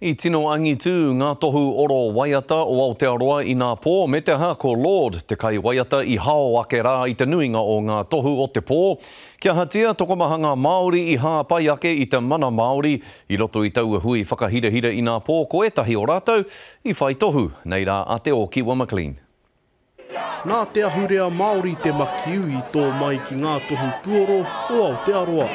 I tino angitū ngā tohu oro waiata o Aotearoa inapō, me te aha ko Lorde te kaiwaiata i hao ake rā i te nuinga o ngā tohu o te pō. Kia ahatia, tokomaha ngā Māori i hāpai ake i te mana Māori i roto i taua hui whakahirahira inapō, ko ētahi o rātou i whai tohu, nei rā a Te Ōkiwa McLean. Nā te ahurea Māori te makiu i tō mai ki ngā tohu puoro o Aotearoa.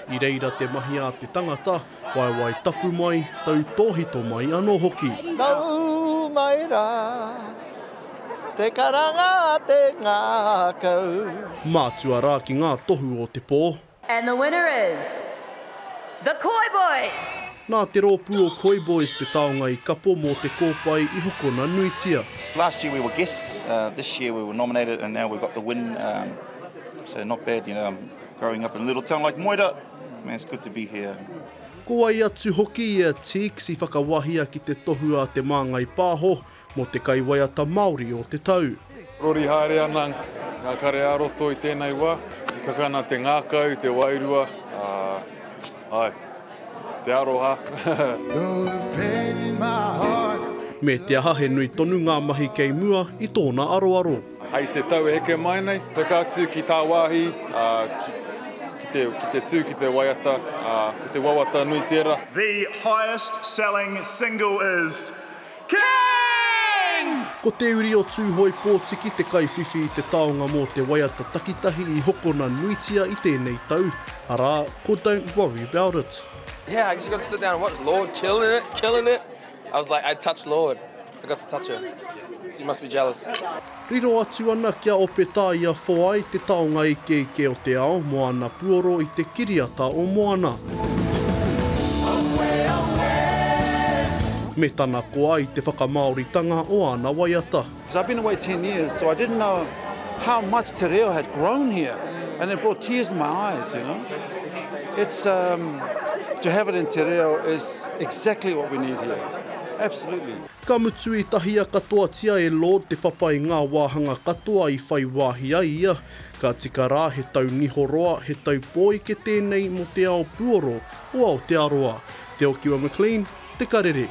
I reira te mahi a te tangata, waewae tapu mai, tautōhito mai anō hoki. Nau mai rā, te karanga a te ngākau. Mātua rā ki ngā tohu o te pō. And the winner is The Koi Boys! Nā te rōpū o Koi Boys te taonga i kapo mō te kōpae i hokona nuitia. Last year we were guests, this year we were nominated and now we've got the win, so not bad, you know, growing up in a little town like Moera, man it's good to be here. Ko wai atu hoki ia Teeks i whakawahia ki te tohu a Te Māngai Pāho mō te kaiwaiata Māori o te tau. Rori haere ana ngā kare ā-roto i tēnei wā, i kakana te ngākau, te wairua, āe, te aroha. Me te aha he nui tonu ngā mahi kei mua i tōna aroaro. Hei te tau e heke mai nei, peka atu ki tāwāhi, ki te, ki te tū, ki te waiata, ko te wawata nui tērā. The highest selling single is Kings! Ko Te Uri o Tūhoe Pōtiki te kaiwhiwhi i te taonga mō te waiata takitahi i hokona nuitia i tēnei tau, arā, ko Don't Worry Bout It. Yeah, I just got to sit down and watch Lorde killing it, killing it. I was like, I touched Lorde. I got to touch her. You must be jealous. Riro atu ana kia Opetaia Foai te taonga ikeike o te ao mō ana puoro i te kiriata o Moana. Me tana koa i te whakamāoritanga o ana waiata. I've been away 10 years, so I didn't know how much te reo had grown here, and it brought tears in my eyes, you know. It's, um, to have it in te reo is exactly what we need here. Absolutely. Ka mutu i tahia katoatia e Lorde te papa i ngā wāhanga katoa i whai wāhi ai ia, ka tika rā he tau niho roa, he tau pōike tēnei mō te ao puoro o Aotearoa. Te Okiwa McLean, Te Karere.